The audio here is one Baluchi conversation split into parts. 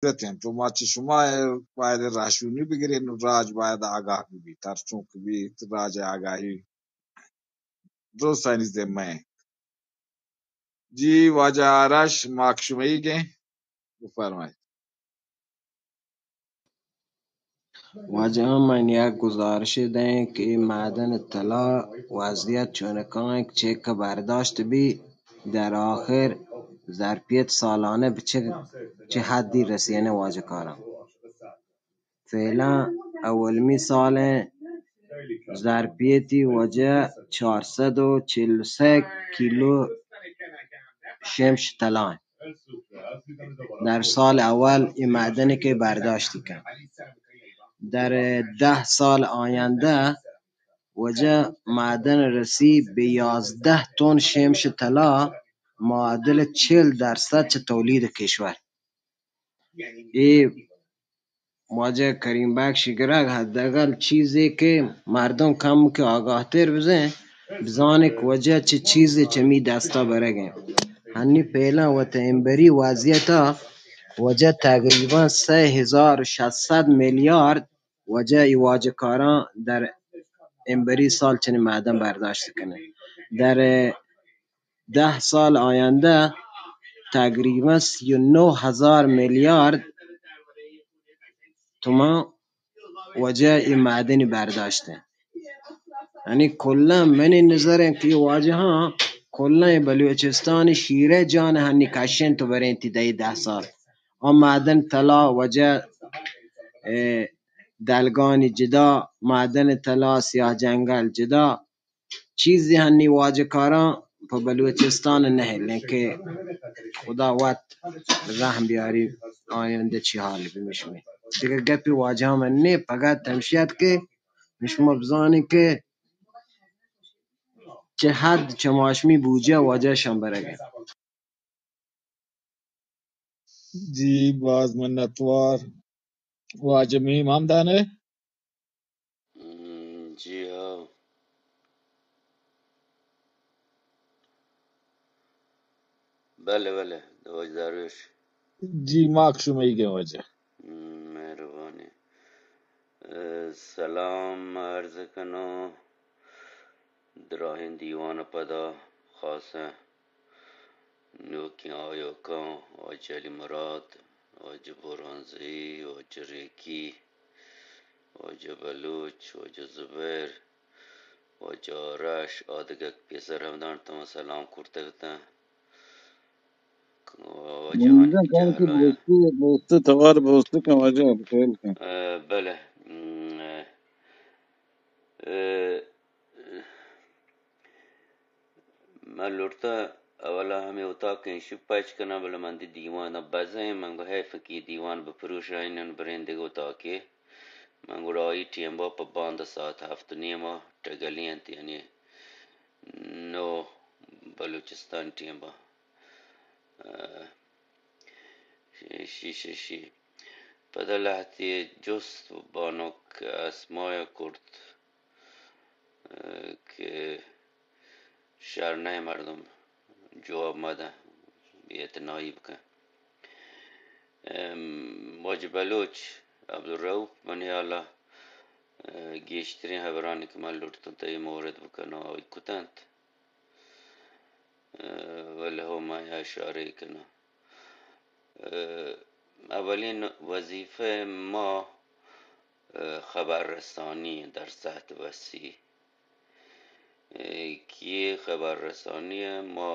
ضرورت انت۔ تو ما چہ شما باید رہشونی بگریں، نو راج باید آگاہ بہ بیت، ہر چون کہ بیت راج آگاہی درستانی ذمہ انت۔ جی واجہ آرش، ماک شمئیگ ایں، بفرمائیت۔ واجہاں، من یک گزارشے دئیں کہ اے معدن طلا وضعیت چونکا انت کہ چہ کہ برداشت بی، در آخر ظرفیت سالانہ بہ چہ، چہ حدی رسینہ واجہ کاراں۔ فعلاً اولیمی سال انت، ظرفیتی واجہ چار سد و چل و سئے کیلو شمش طلا انت۔ در سال اول اے معدن کہ برداشت کن۔ در دہ سال آینده واجہ معدن رسی بہ یازدہ تن شمش طلا، معادل چل درصد چہ تولید کشور۔ اے واجہ کریم بخش گرگ حداقل چیزے کہ مردم کم کہ آگاہ تر بزن، بزانے کہ واجہ چہ چیزے چمی دستا برگ انت۔ ہنی فعلاً وت امبری وضعیتا واجہ تقریباً سئے ہزار و شش سد میلیارد واجہ ای واجہ کاراں در امبری سال چنین معدن برداشت کنن۔ در دہ سال آینده تقریباً سی و نو ہزار میلیارد تومان واجہ ای معدنی برداشت انت۔ یعنی کلاً منی نظر انت کہ واجہاں کلاً بلوچستان شیرہ جان ہنی کشنت و برنتی دئی دہ سال۔ آ معدن طلا واجہ، اے، دلگانی جدا، معدن طلا سیاہ جنگل جدا، چیزی ہنی واجہ کاراں پہ بلوچستان نہ ہلیں کہ خدا وت رحم بیاری، آینده چی حال بی مشمی۔ دیگه گپی واجہ من نے، فقط ہمشی ات کہ شما بزانی کہ چہ حد چہ ماشمی بوجہ واجہ شان برگ انت۔ جی، باز منتوار۔ واجہ میم ہم دانے؟ ہم، جی ہاں۔ بلے، بلے، واجہ درویش۔ جی، ماک شمئیگ ایں واجہ۔ ہم، مہربانی۔ اے، سلام عرض کنوں۔ دراہیں دیوان ءَ پدا خاصیں نوکیں آیوکاں، واجہ علی مراد، واجہ برانزئی، واجہ ریکی، واجہ بلوچ، واجہ زبیر، واجہ آرش، آ دگہ پیسر ہمدان تما سلام کرتگ اتاں۔ واجہانی منزل کار کہ جہلا، بوستی، بوستی، توار بوستی کن واجہ، خیال کن۔ اے، بلے۔ ام، اے، اے، من لوٹتاں اولا ہمے اتاک انشو پچ کناں، بلے من دی دیوان ءَ بزیں، من گو حیف کہ دیوان بپروشائینن بریں دگہ اتاکے۔ من گڑا آئی ٹیمبا پہ باندا ساعت ہفت و نیما ٹگلی انت، یعنی نو بلوچستان ٹیمبا۔ اے، شی، شی، شی۔ پدا لہتے جست بانک اسمایا کرت، اے، کہ شر نہ مردم جواب مدن، بے اعتنائی بکن۔ اے، واجہ بلوچ عبدالرؤف منی حالا، اے، گیشتریں ہبرانی کہ من لوٹتوں تئی مورد بکناں، آئی کتنت۔ اے، ولے ہو من اشارے کناں۔ اے، اولین وظیفہ ما، اے، خبر رسانی در سطح وسیع۔ اے، کہ خبر رسانی ما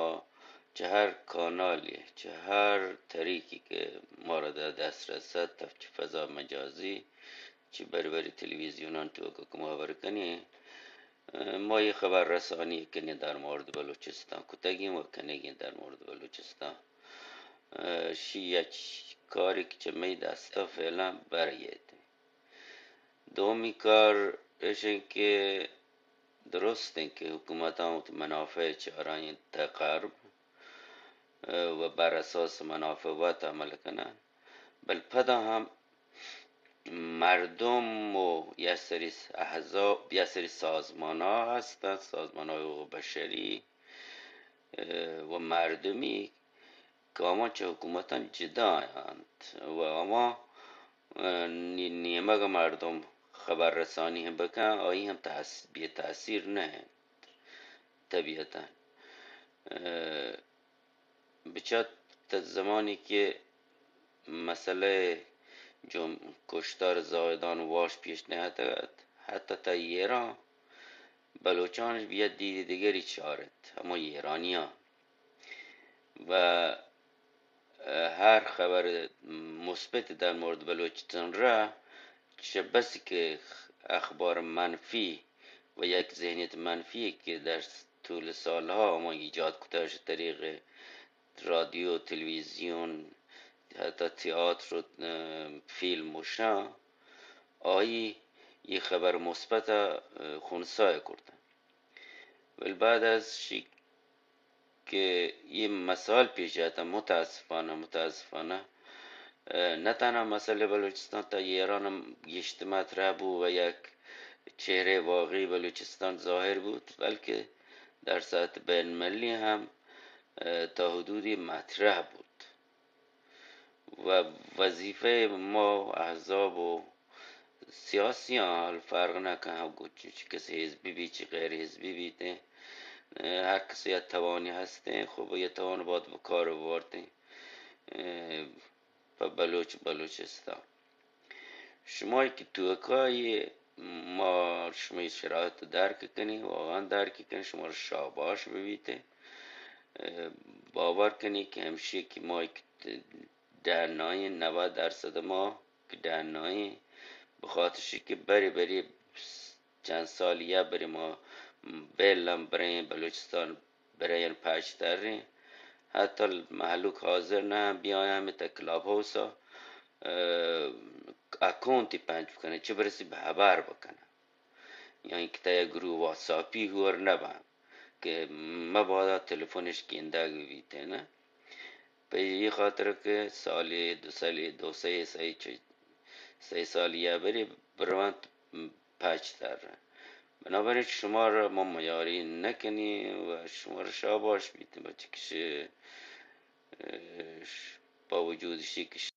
چہ ہر کانالی، چہ ہر طریقی کہ مارا در دسترس ات، چہ فضا مجازی، چہ بری بری تلویزیونان توکا کہ ما ہبر کنیں، ما اے خبر رسانی کنیں در مورد بلوچستان، کتگیں و کنگیں در مورد بلوچستان۔ شی یک کارے کہ چہ مئی دستا فعلاً برگ ءَ ات۔ دومی کار اش انت کہ درست انت کہ حکومتاں وت منافع چارائیں تہ قرب، اه، و بر اساس منافع وت عمل کنن، بل پدا ہم مردم و یک سری احزاب، یک سری سازمان ها ہستن، سازمان های حقوق بشری، اه، و مردمی گاماں چہ حکومتاں جدا انت و ہما، اه، نی-، نیمگ ء مردم خبر رسانی ہم بکن، آئی ہم تاس-، بے تاثیر نہ انت طبیعتاً۔ اه، بچار تا زمانی کہ مسئلہ جم-، کشتار زاہدان واش پیش نیاتگ ات، حتی تا ایران بلوچانش بیا دید دگری چارت، ہما ایرانیان۔ و ہر خبر مثبت در مورد بلوچستان را چہ بس کہ اخبار منفی و یک ذہنیت منفی کہ در طول سالها ما ایجاد کتگ از طریق رادیو، تلویزیون، حتی تئاتر و، اه، فیلم و شاں، آئی یہ خبر مثبت، اه، خونسا کرتن۔ ولی بعد از شی کہ یہ مسائل پیش آتن، متاسفانہ، متاسفانہ، اه، نہ تنہا مسئلہ بلوچستان تا ایران ہم گیشت مطرح بو و یک چہرہ واقعی بلوچستان ظاہر بود، بلکہ در سطح بین المللی ہم، اه، تا حدودی مطرح بود و وظیفہ ما احزاب و سیاسیاں حال فرق نہ کن، ہم گو چ-، چہ کسی حزبی بی، چہ غیر حزبی بیتیں، اه، ہر کسی ء توانی ہستیں، خب یہ توان باید بکار بوارتیں، اه، پہ بلوچ، بلوچستان۔ شما کہ توکا یہ ما شمئے شرایط درک کنیں، واقعاً درک کنیں، شما را شاباش ببیتیں۔ اه، باور کنیں کہ ہمشی کہ ما یک ڈنائیں، نود درصد ما کہ ڈنائیں، بخاطر شی کہ بری بری چند سال یا بری ما بیلم بریں بلوچستان برین پچ تریں۔ حتی مہلوک حاضر نہ بیاین ہمے تا کلاب ہاوسا، اه، اکاؤنٹی پنچ بکنن، چہ برسی بہ ہبر بکنن۔ یا اینکہ تا یک گروہ واتساپی ہور نہ بان کہ مبادا تلفنش گندگ بیتین۔ پہ ای خاطر کہ سالی، دو سالی، دو سئے، سئے چ-، سئے سالی یا بری برونت پچ تر۔ بنابراین شما را ما میاری نکنی و شما را شاباش بیتین، بچہ کش، اه، ش-، با وجود شی کہ ش-،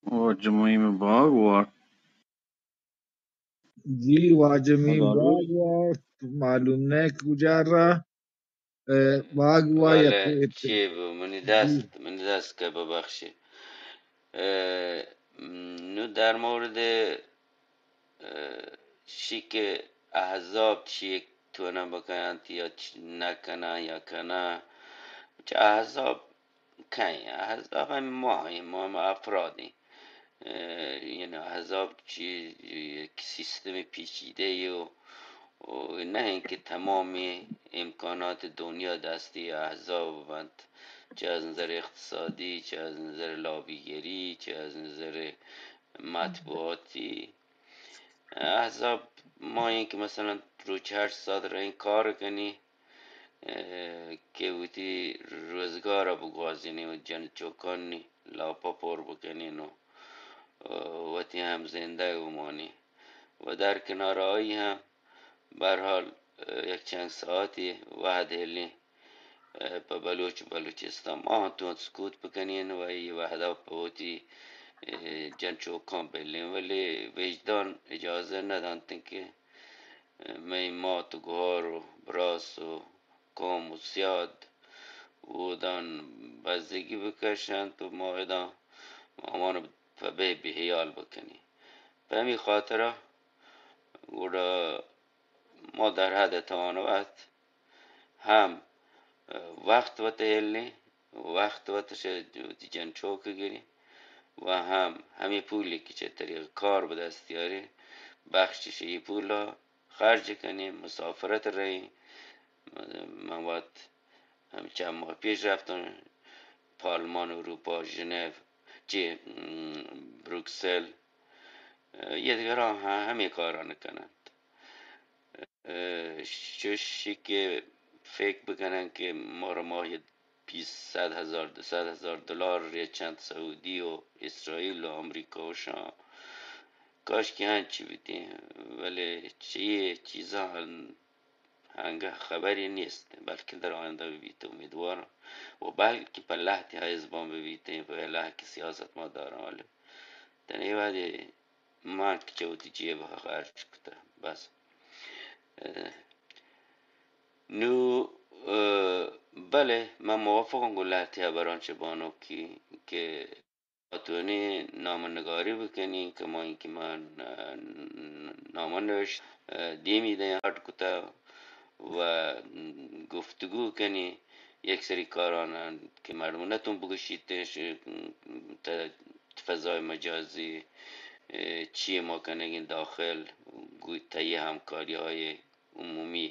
واجہ مہیم باگ وارت۔ جی، واجہ مہیم باگ وارت، معلوم نہ کجا را، اه، باگ وارت۔ بلے، چی بو؟ منی دست، منی دست کہ ببخشی۔ اه، نو در مورد، اه، شی کہ احزاب چی تونن بکنن یا چی نکنن یا کنن، چہ احزاب کئیں؟ احزاب ہم ما ایں، ما ہم افراد ایں۔ اه، یعنی احزاب چی یک سیستم پیچیدہ یے و، و نہ ایں کہ تمامی امکانات دنیا دستی احزاب بنت، چہ از نظر اقتصادی، چہ از نظر لابیگری، چہ از نظر مطبوعاتی۔ احزاب ما ایں کہ مثلاً روچ ہشت ساعت رئیں کار کنی، اه، کہ وتی روزگار ء بگوازینی و جن چوکانی لاپا پر بکنین و، اه، وتی ہم زندگ بمانی و در کنار آئی ہم بہرحال، اه، یک چند ساعتی وہد ہلیں، اه، پہ بلوچ و بلوچستان ما ہم تون سکوت بکنین و اے وہدا پہ وتی، اه، جن چوکاں بلین، ولی وجدان اجازہ ندانت کہ مئے مات و گہار و براس و قوم و سیاد اودان بزگی بکشنت و ما ادا آوان پہ بے بیہیال بکنیں۔ پہ ہمے خاطرا گڑا ما در حد توان وت ہم وقت وت ہلیں، وقت وت چہ وتی جن چوک گریں و ہم ہمے پولی کہ چہ طریق کار بہ دست یاریں، بخشش اے پولا خرج کنیں، مسافرت رئیں۔ من وت ہم چند ماہ پیش رفتم پارلمان اروپا، ژنو، چی، م، بروکسل، اه، یہ دیگران ہم ہمے کاران کننت۔ اه، چوشی کہ فکر بکنن کہ مارا ماہی بیست، صد ہزار، دو صد ہزار دلار ریچنت سعودی و اسرائیل و امریکا و شام، کاش کہ ہنچی بیتیں، ولی چہ اے چیزاں انگہ خبری نیست، بلکیں در آیندہ بہ بیت، امیدوارم و بلکیں پہ لہتے ہزبان بہ بیتیں، پہ لہتے سیاست ما داران، ولی تنی وہدے من کہ چہ وتی جیب خرچ کتہ، بس۔ اه، نو، اه، بلے من موافقم گوں لہتے ہبران چہ بانکی کہ آتونی نامہ نگاری بکنی، کمائی کہ من، اه، نامہ نوشت، اه، دیمی دیں ہٹ کتہ و گفتگو کنی، یک سری کاران کہ مردم نتون بگوشیت، ش-، ت-، فضای مجازی، اه، چی ما کنگیں داخل، گو-، تئی ہمکاری های عمومی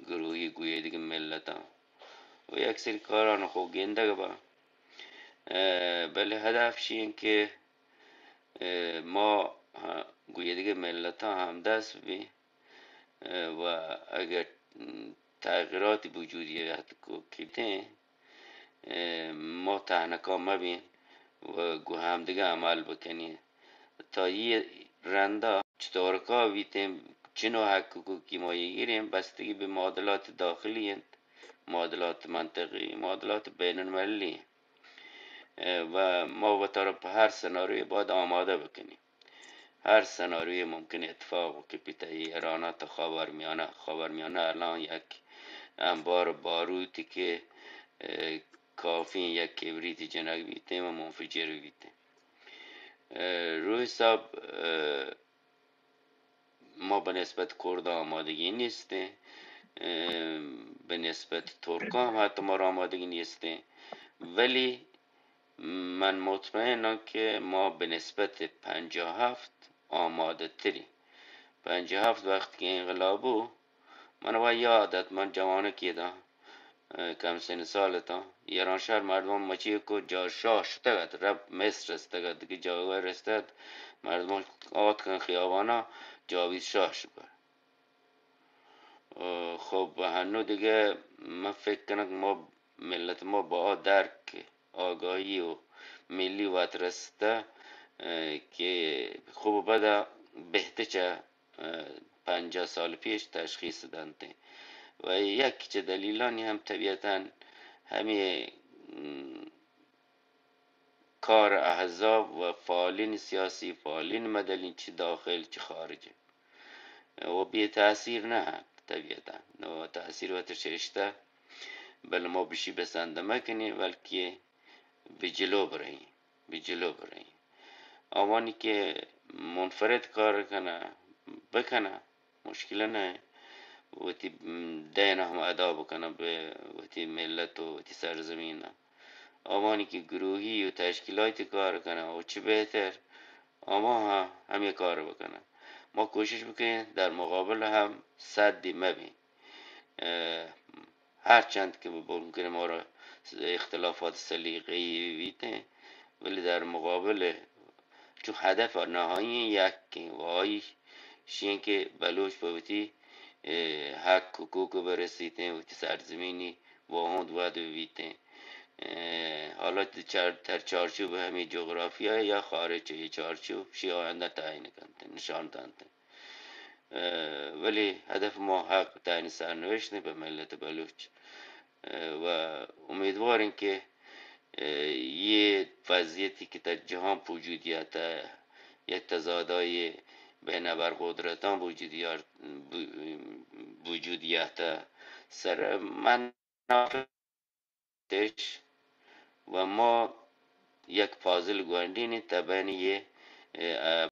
گروہی گویدگی ملتاں و یک سری کاران خو گندگ با۔ اه، بلے ہدف شی انت کہ، اه، ما، اه، گویدگی ملتاں ہمدست بیں، اه، و اگر تغییرات بوجودی ات کو کتیں، اه، ما تہنکا مبیں و گوں ہمدگہ عمل بکنیں۔ تا اے رندا چطورکا بیتیں، چنو حق حقوقی ما یگیریں، بستگی بہ معادلات داخلی انت، معادلات منطقی، معادلات بین المللی انت۔ اه، و ما وتارا پہ ہر سناریوی باید آمادہ بکنیں۔ ہر سناریوی ممکن اتفاق کپیت، ایران تا خاورمیانہ، خاورمیانہ الان یک انبار باروتی کہ، اه، کافی یک کبریتی جنگ بیتیں و منفجر بیتیں۔ اه، روحی صاحب، اه، ما بہ نسبت کرداں آمادگی نیستیں، اه، بہ نسبت ترکاں ہم حتی ما را آمادگی نیستیں، ولی من مطمئنم کہ ما بہ نسبت پنجاہ و ہفت آمادہ تریں۔ پنجاہ و ہفت وقت کہ انقلاب بو، من وا یاد ات، من جوانکی اتاں، اه، کم سن سال اتاں، ایرانشہر مردمان مچی کو جا شاہ شتگ ات، رب مصر رستگ ات، دگہ جاگہ رستگ ات، مردمان آتکن خیابانا جاوید شاہ شکر۔ اه، خب، ہنو دگہ من فکر کنگ ما ملت ما با درک، آگاہی و ملی وت رستہ، اه، کہ خوب و بدا بہتر چہ، اه، پنجاہ سال پیش تشخیص دنتیں۔ و یکی چہ دلیلانی ہم طبیعتاً ہمے، م، کار احزاب و فعالین سیاسی، فعالین مدنی چہ داخل چہ خارج و بے تاثیر نہ انت طبیعتاً۔ نو تاثیر وت ششتہ، بل ما بشی بسند مکنیں، بلکہ بہ جلو برئیں، بہ جلو برئیں۔ آوانی کہ منفرد کار کنہ، بکنہ، مشکل نہ انت۔ وتی دین ہم ادا بکنہ بہ وتی ملت و وتی سرزمین۔ آوانی کہ گروہی و تشکیلاتی کار کنہ و چہ بہتر آواں ہم ہمے کار بکنہ۔ ما کوشش بکنیں در مقابل ہم سدی مبیں۔ اه، ہر چند کہ ممکن ما را اختلافات سلیقه‌ای بیتیں، ولی در مقابل چون ہدف نہایی یکیں و آئی شین کہ بلوچ پہ وتی، اه، حق حقوق برسیتیں، وتی سرزمینی واہند ود بیتیں۔ اه، حالا چار-، در چارچوب ہمیں جغرافیہ یا خارج چہ چارچوب شی آیندہ تعیین کنت، نشان دنت۔ اه، ولی ہدف ما حق تعیین سرنوشت پہ ملت بلوچ۔ اه، و امیدواریں کہ، اه، یہ وضعیتی کہ در جہان بوجودیات، یک تضادای بین ابرقدرتان بوجودیات، بو-، بوجودیات سر من تش و ما یک پازل گونڈینی تبنی یہ، اه،